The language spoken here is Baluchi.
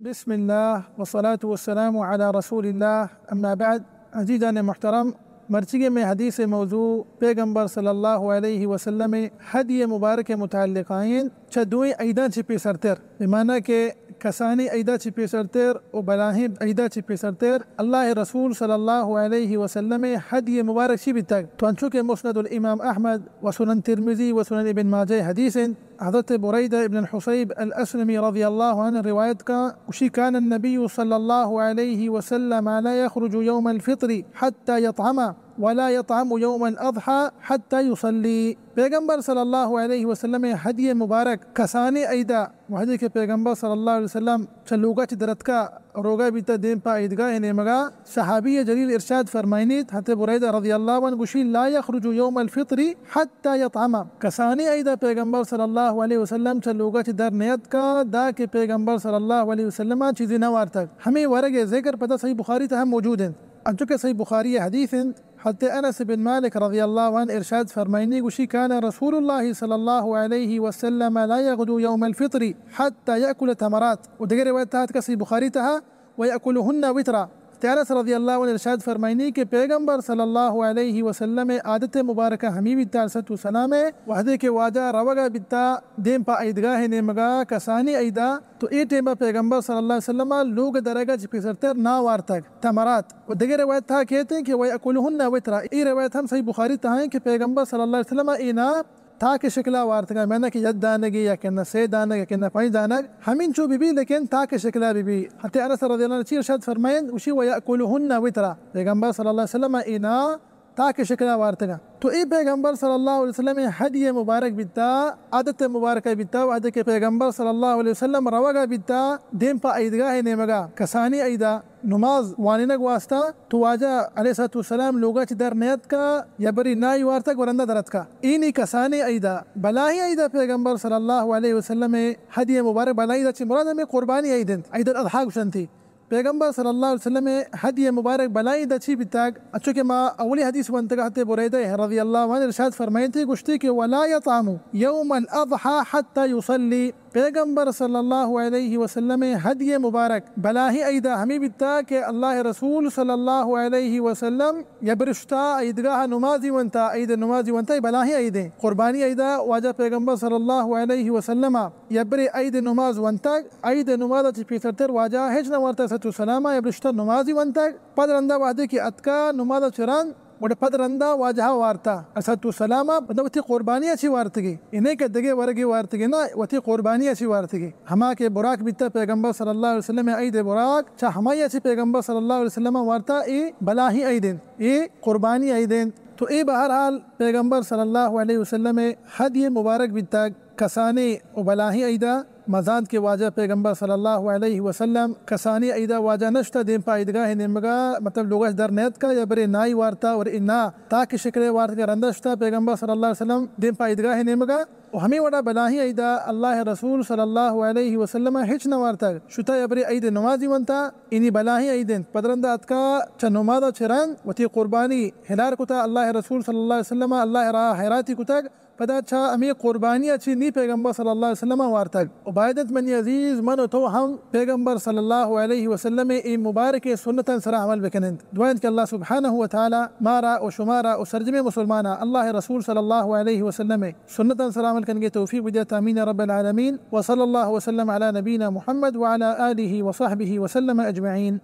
بسم اللہ والصلاة والسلام علی رسول اللہ، اما بعد۔ عزیزان محترم، مرچیگیں مئے حدیث موضوع پیغمبر صلی اللہ علیہ وسلم ہدی مبارک متعلق آئین چہ دوئیں عیداں چہ پیسرتر، بمعنی کہ کسانی عیدا چہ پیسرتر و بلاہیں عیدا چہ پیسرتر اللہ رسول صلی اللہ علیہ وسلم ہدی مبارک چی بیتگ؟ تو انچو کہ مسند الامام احمد و سنن ترمذی و سنن ابن ماجہ حدیث انت، حضرت بریدہ ابن الحصیب الاسلمی رضی اللہ عنہ روایت کا، گوشی، کان النبی صلی اللہ علیہ وسلم لا یخرج یوم الفطر حتی یطعم ولا یطعم یوم الاضحی حتی یصلی۔ پیغمبر صلی اللہ علیہ وسلم ہدی مبارک کسانی عیدا، وہدے کہ پیغمبر صلی اللہ علیہ وسلم چہ لوگا چہ درتکا روگا بیتا دیم پہ عیدگاہ نیمگا، صحابی جلیل ارشاد فرمائنیت، حضرت بریدہ رضی اللہ عنہ گوشی، لا یخرج یوم الفطر حتی یطعم۔ کسانی عیدا پیغمبر صلی اللہ علیہ وسلم چہ لوگا چہ در نیتکا، دا کہ پیغمبر صلی اللہ علیہ وسلم چیزی نہ وارتگ۔ ہمیں ورگ ذکر پدا صحیح بخاری تہا موجود انت۔ انچو کہ صحیح بخاری حدیث انت، حضرت انس بن مالک رضی اللہ عنہ ارشاد فرمائنی گوشی، کان رسول اللہ صلی اللہ علیہ وسلم لا یغدو یوم الفطر حتی یأکل تمرات۔ و دگہ روایت تہا صحیح بخاری تہا، ویأکلہن وترا۔ حضرت انس رضی اللہ عنہ ارشاد فرمائنی کہ پیغمبر صلی اللہ علیہ وسلم عادت مبارکہ ہمی بیتا علیہ الصلوۃ والسلام، وہدے کہ واجہ روگا بیتا دیم پہ عیدگاہ نیمگا کسانی عیدا، تو اے ٹیما پیغمبر صلی اللہ علیہ وسلم لوگ درگا چہ پیسرتر نا وارتگ تمرات۔ و دگہ روایت تہا کیت کہ ویأکلہن وترا۔ اے روایت ہم صحیح بخاری تہا ہیں کہ پیغمبر صلی اللہ علیہ وسلم اے نا تاک شکلا وارتگا، معنی کہ یک دانگے یا کہ نہ سے دانگ یا کہ نہ پنچ دانگ، ہمینچو بی بی، لیکن تاک شکلا بی بی۔ حضرت انس رضی اللہ عنہ چی ارشاد فرمائیں، گوشی، ویأکلہن وترا۔ پیغمبر صلی اللہ علیہ وسلم اے نا تاک شکلا وارتگا۔ تو اے پیغمبر صلی اللہ علیہ وسلم ہدی مبارک بیتا، عادت مبارکہ بیتا، وہدے کہ پیغمبر صلی اللہ علیہ وسلم روگا بیتا دیم پہ عیدگاہ نیمگا کسانی عیدا نماز وانینگ واسطہ، تو واجہ علیہ الصلوۃ والسلام لوگا چہ در نیتکا، یبری نائی وارتگ و رندا درتکا۔ اینی کسانی عیدا، بلاہیں عیدا پیغمبر صلی اللہ علیہ وسلم ہدی مبارک، بلاہیں عیدا چہ مراد ہمیں قربانی عید انت، عید الاضحی گوشنتی۔ پیغمبر صلی اللہ علیہ وسلم ہدی مبارک بلاہیں عیدا چی بیتگ؟ اچو کہ ما اولی حدیث ونتگا، حضرت بریدہ رضی اللہ عنہ ارشاد فرمائیتی، گوشتی کہ ولا یطعم یوم الاضحی حتی یصلی۔ پیغمبر صلی اللہ علیہ وسلم ہدی مبارک بلاہیں عیدا ہمیں بیتا کہ اللہ رسول صلی اللہ علیہ وسلم یبرشتا عیدگاہ نمازی ونتا، عید نمازی ونتا، اے بلاہیں عیدیں۔ قربانی عیدا واجہ پیغمبر صلی اللہ علیہ وسلم یبرے عید نماز ونتگ، عید نماز چہ پیسرتر واجہ ہچ نہ وارتا، صلوۃ والسلام، یبرشتا نمازی ونتگ۔ پد رندا وہدے کہ اتکا نماز چہ رند، گڑا پد رندا واجہ وارتا، علیہ الصلوۃ والسلام، پدا وتی قربانی چی وارتگی؟ انہیں کہ دگہ ورگی وارتگی نہ، وتی قربانی چی وارتگی؟ ہما کہ براک بیتا پیغمبر صلی اللہ علیہ وسلم عید براک، چہ ہمائی چی پیغمبر صلی اللہ علیہ وسلم وارتا، اے بلاہیں عید انت، اے قربانی عید انت۔ تو اے بہرحال پیغمبر صلی اللہ علیہ وسلم ہدی مبارک بیتگ۔ کسانیں و بلاہیں عیدا مزانت کہ واجہ پیغمبر صلی اللہ علیہ وسلم کسانیں عیدا واجہ نشتہ دیم پہ عیدگاہ نیمگا، مطلب لوگاش در نیتکا، یبرے نائی وارتا اور انا تاک شکلے وارتگا، رندا شتہ پیغمبر صلی اللہ علیہ وسلم دیم پہ عیدگاہ نیمگا۔ و ہمیں وڑا بلاہیں عیدا اللہ رسول صلی اللہ علیہ وسلم ہچ نہ وارتگ، شتہ یبرے عید نمازی ونتا، اینی بلاہیں عید انت۔ پد رندا اتکا چہ نمازا چہ رند وتی قربانی ہلار کتا، اللہ رسول صلی اللہ علیہ وسلم اللہ راہ حیراتی کتگ، پدا چہ ہمے قربانی ء چہ نی پیغمبر صلی اللہ علیہ وسلم ء وارتگ۔ و باید انت منی عزیز، من و تو ہم پیغمبر صلی اللہ علیہ وسلم ء اے مبارک سنتاں سرا عمل بکن انت۔ دعا انت کہ اللہ سبحانہ و تعالی مارا و شمارا و سرجمیں مسلماناں اللہ رسول صلی اللہ علیہ وسلم ء سنتاں سرا عمل کنگے توفیق بدیت۔ آمین رب العالمین۔ و صلی اللہ وسلم علی نبینا محمد وعلی آلہ وصحبہ وسلم اجمعین۔